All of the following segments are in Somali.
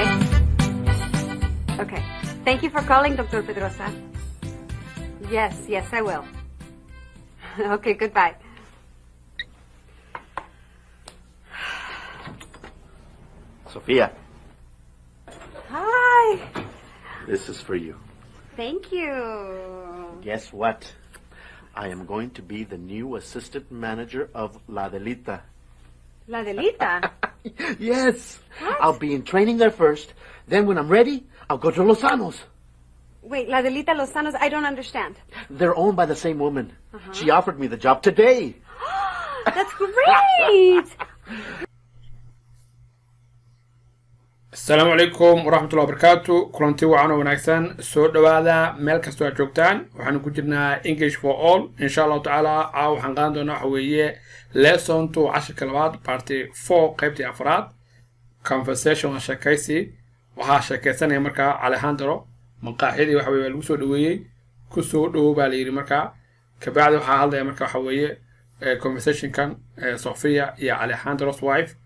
Okay. Okay. Thank you for calling, Dr. Pedrosa. Yes, I will. Okay, goodbye. Sophia, Hi. This is for you. Thank you. Guess what? I am going to be the new assistant manager of La Delita. La Delita. Yes. I'll be in training there first. Then when I'm ready, I'll go to Lozano's. Wait, La Delita Lozanos, I don't understand. They're owned by the same woman. She offered me the job today. That's great. Asalaamu calaykum waraxmatullahi wabarakaatu. Kulanti wacan oo wanaagsan, soo dhowaada meel kastoo aad joogtaan. Waxaanu ku jirnaa English for All. Insha Allahu tacaala caawa waxaan qaadan doonaa waxa weeye lesson 2, cashirka labaad, part 4, qaybtii afraad. Conversation waa sheekaysi. Waxaa sheekaysanaya markaa Alejandro. Maqaaxidii waxa weye waa lagu soo dhoweeyey, ku soo dhowow baa la yidhi. Markaa kabacdi waxaa hadlaya marka waxa weeye conversationkan Sophia iyo Alejandro's wife.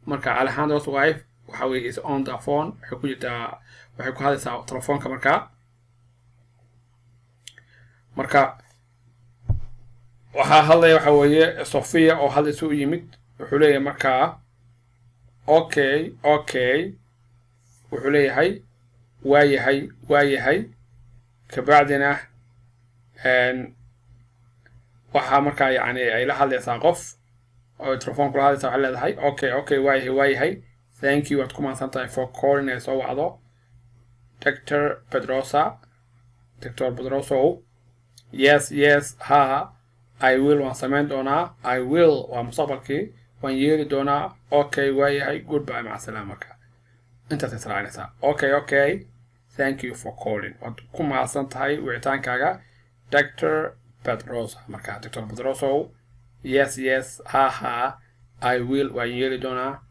Marka Alejandro's wife waxa weye is on the phone, waxay ku jirtaa, waxay ku hadlaysaa telefoonka. Marka waxaa hadlaya waxa weeye Sophia oo hadlaysa u yimid. Wuxuu leeyahay markaa, Okay." Wuxuu leeyahay, "Waa yahay, waa yahay." Kabacdina waxaa markaa yacni ay la hadlaysaa qof oo telefoon kula hadlaysaa. Waxay leedahay, Okay, waa yahay, waa yahay. Thank you," waad ku mahadsan tahay, "for calling," ay soo wacdo, "Dr. Pedrosa," Dr. Pedroso. Yes, ha, "I will," waan samayn doonaa. "I will" waa mustaqbalkii, waan yeeli doonaa. "Okay," waa yahay, "goodbye," maca salaama. Marka intaas israacinaysaa: Okay, thank you for calling," waad ku mahadsan tahay wicitaankaaga, "Dr. Pedrosa." Marka Dr. Pedroso, Yes, ha, "I will," waan yeeli doonaa.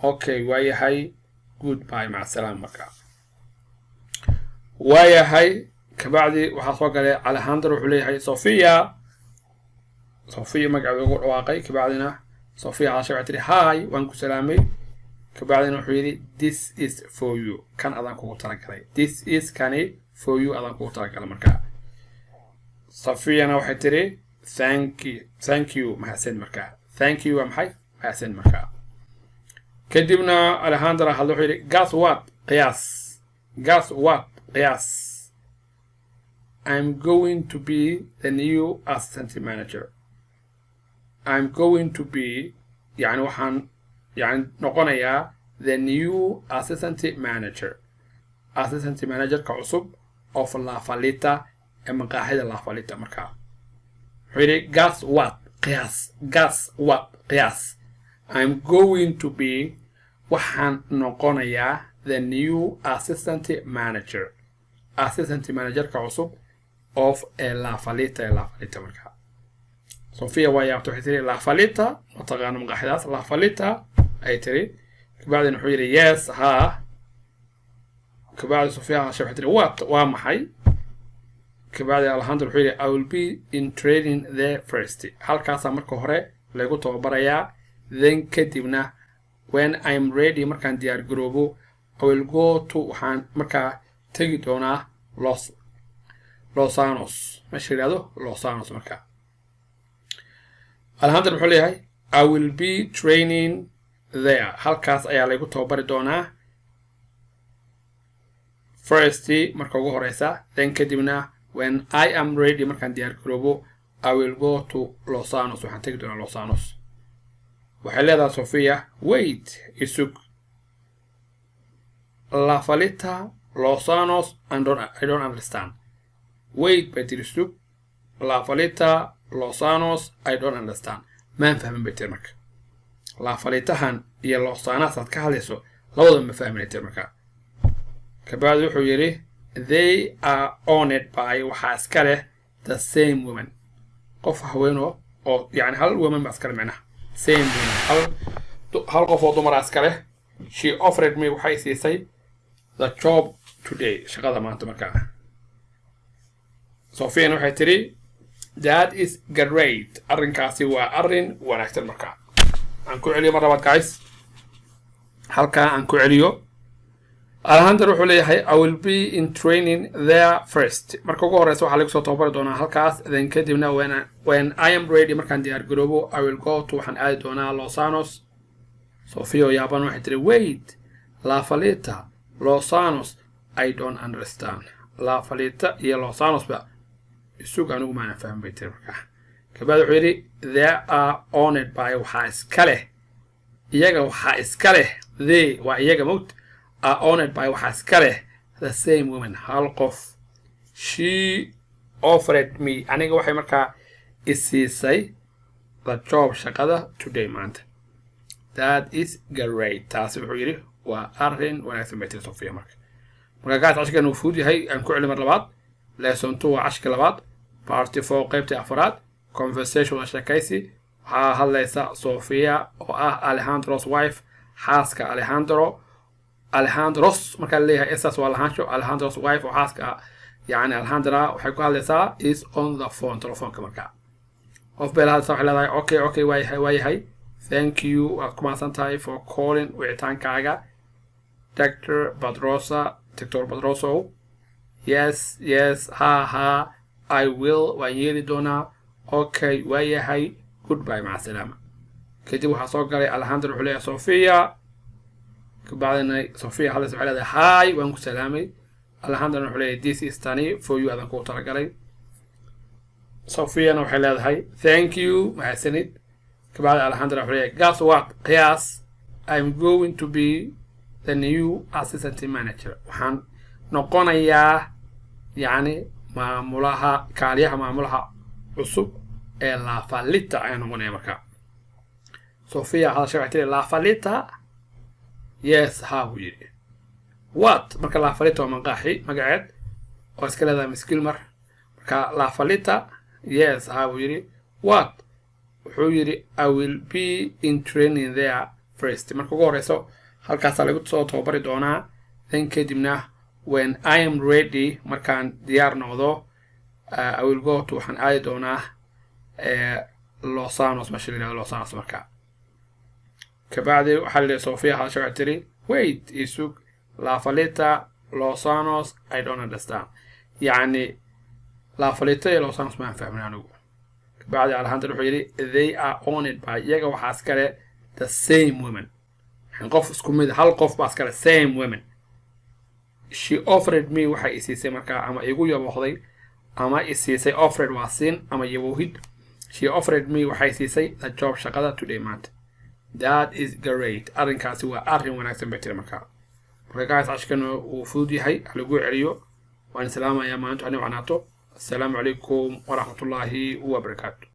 "Okay," waa yahay, "goodbye," maca salaama. Marka waa yahay. Kabacdi waxaa soo galay Alejandro. Wuxuu leeyahay, "Sophia." Sophia magaceeda ugu dhawaaqay. Kabacdina Sophia hadashay, waxay tiri, "Hi," waan ku salaamay. Kabacdina wuxuu yidhi, "This is for you," kan adaan kugu talagalay. "This is," kani, "for you," adaan kugu talagalay. Marka Sophiana waxay tiri, "Thank you, thank you," mahadsan. Marka "thank you" waa maxay? Mahadsan. Marka kadibna Alejandro hadla, wuxuu yidhi, "Guess what?" Qiyaas. "Guess what?" Qiyaas. "I'm going to be the new assistant manager." "I'm going to be," yani waxaan yani noqonayaa, "the new assistant manager," assistant managerka cusub, "of La Falita," ee maqaaxida La Falita. Markaa wuxuu yidhi, "Guess what?" Qiyaas. "Guess what?" Qiyaas. "I'm going to be," waxaan noqonayaa, "the new assistant manager," assistant managerka cusub, "of ee La Falita," ee La Falita. Markaa Sophia waa yaabta, waxay tiri, "La Falita?" Ma taqaano maqaaxidaas La Falita, ay tiri. Kabacdina wuxuu yidhi, "Yes," ha. Kabacdi Sophia hashe, waxay tiri, "What?" Waa maxay? Kabacdi Alejandro wuxuu yidhi, "I will be in training there first," halkaasaa marka hore lagu tababarayaa. "Then," kadibna, "when I'm ready," markaan diyaar garoobo, "I will go to," waxaan markaa tegi doonaa, Losanos, meesha yidhahdo Losanos. Markaa Alejandro wuxuu leeyahay, "I will be training there," halkaas ayaa laygu tababari doonaa, "first," marka ugu horeysa, "then," kadibna, "when I am ready," markaan diyaar garoobo, "I will go to Losanos," waxaan tegi doonaa Losanos. Waxay leedahay Sophia, "Wait," isug, "La Falita, Losanos, I don't understand." "Wait," bay tiri, sug, "La Falita, Losanos, I don't understand," maan fahmin bay tiri. Marka La Falitahan iyo Losanas aad ka hadlayso labadaba ma fahmin, tiri. Marka kabacdi wuxuu yidhi, "They are owned by," waxaa iska leh, "the same woman," qof haweeno oo yani hal woman baa iskale, micnaha same woman, hal qof oo dumara iska leh. "She offered me," waxay siisay, "the job today," shaqada maanta. Markaa Sophiana waxay tiri, "That is great," arrinkaasi waa arrin wanaagsan. Markaa aan ku celiyo mar labaad, guys, halkaa aan ku celiyo. Alejandro wuxuu leeyahay, "I will be in training there first." Marka ugu horeysa waxaa lagu soo tababari doonaa halkaas. Then kadibna, when I am ready, markaan diyaar garoobo, I will go to, waxaan aadi doonaa, Losanos. Sofia oo yaaban waxay tiri, "Wait, La Falita, Losanos, I don't understand." La Falita iyo Losanos ba isug anigu maana fahmin, bay tiri. Markaa kabacdi wuxuu yidhi, "They are owned by," waxaa iska leh iyaga, waxaa iska leh, they waa iyaga mowt, are owned by, waxaa iska leh, the same woman, hal qof. "She offered me," aniga waxay markaa isiisay, "the job," shaqada, "today," maanta. "That is great," taasi wuxuu yidhi waa arrin wanaagsan, bay tiri Sofia. Marka gaas cashirkan uu fudud yahay. Aan ku celi mar labaad. Lesson 2 waa cashirka labaad, part 4, qaybtii afraad. Conversation waa sheekaysi. Waxaa hadlaysa Sofia oo ah Alejandro's wife, xaaska Alejandro. Alejandro's markaa leeyahay, esas waa lahaansho. Alejandro's wife oo xaaska yani Alejandra waxay ku hadlaysaa, is on the phone, telefoonka. Markaa qof bay la hadlaysaa. Waxay leedahay, Okay, waayahay, waayahay. Thank you," waad ku mahadsan tahay, "for calling," wicitaankaaga, "Dr. Badrosa," Dr. Badroso. Yes," ha ha, "I will," waan yeeli doonaa. "Okay," waayahay. "Goodbye," maca salaama. Kadib waxaa soo galay Alejandro. Wuxuu leeyahay, "Sofia." Kabacdina Sofia hadlaysa waxay leedahay, "Hi, waan ku salaamay." Alejandrona wuxuu leeyahay, "This is," tani, "for you," adan kugu talagalay. Sofiana waxay leedahay, "Thank you," mahadsanid. Kabacdi Alejandro wuxuu leeyahay, "Guess what," qiyaas, "I'm going to be the new assistant manager." Waxaan noqonayaa yacni maamulaha, kaaliyaha maamulaha cusub ee La Falita ayaan noqonaya. Markaa Sofia hadasha waxay tiri, "La Falita?" "Yes," ha, buu yidhi. "What?" Marka La Falita waa maqaaxi magaceed oo iska leedahay Miss Gilmer. Marka, "La Falita?" "Yes," ha, buu yidhi. "What?" Wuxuu yidhi, "I will be in training there first." Marka ugu horeyso halkaasaa lagu soo tababari doonaa. Then kadibna, when I am ready, markaan diyaar noqdo, I will go to, waxaan aadi doonaa, Losanos, meesha la yihahdo Losanos. Markaa kabacdi waxaa la yihi, Sofia hadasha waxay tiri, "Wait," isug, "La Falita, Losanos, I don't understand." Yacni La Falita iyo Losanos maan fahmin anigu. Kabacdi Alejandro wuxuu yidhi, "They are owned by," iyaga waxaa iskale, "the same women," yani qof isku mid, hal qof baa iskale, "same women. She offered me," waxay isiisay markaa ama igu yaboohday ama isiisay. Offered waa siin ama yaboohid. "She offered me," waxay siisay, "the job," shaqada, "today," maanta. "That is great," arrinkaasi waa arrin wanaagsan, bay tiri. Marka guys, cashkan uu fudud yahay, ha lagu celiyo. Waan salaamayaa. Maalintu ani wacnaato. Assalaamu calaykum waraxmatullaahi wabarakaatu.